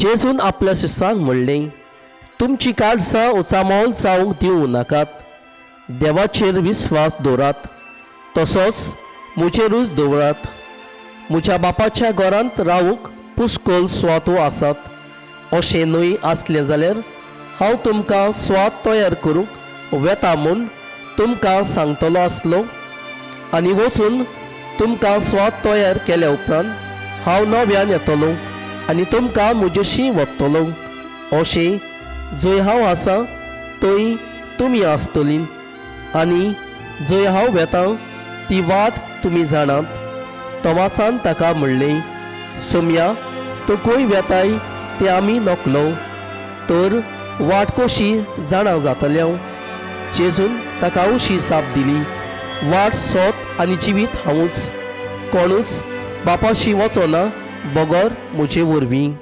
जेजून आपल्या शिसांक म्हणलें, तुमची काळजां उचामोल जावंक दिवं नाकात. देवाचेर विस्वास दवरात, तसोच म्हजेरूच दवरात. म्हज्या बापाच्या घरांत रावूंक पुस्कोल सुवातो आसात. अशें न्हय आसलें जाल्यार हांव तुमकां सुवात तयार करूंक वेता म्हूण तुमकां सांगतलो आसलो. आनी वचून तुमकां सुवात तयार केल्या उपरांत हांव नव्यान येतलो आनी तुमकां म्हजेशी वतलो, अशें जंय हांव आसा थंय तुमी आसतली. आनी जंय हांव वेतां ती वाट तुमी जाणात. तोमासान ताका म्हणलें, सोमया, तूं खंय वेताय तें आमी नकलो, तर वाट कशी जाणा जातल्या? जेजून ताका अशी जाप दिली, वाट, सोत आनी जिवीत हांवूच. कोणूच बापाशी वचना बगर म्हजे वरवीं.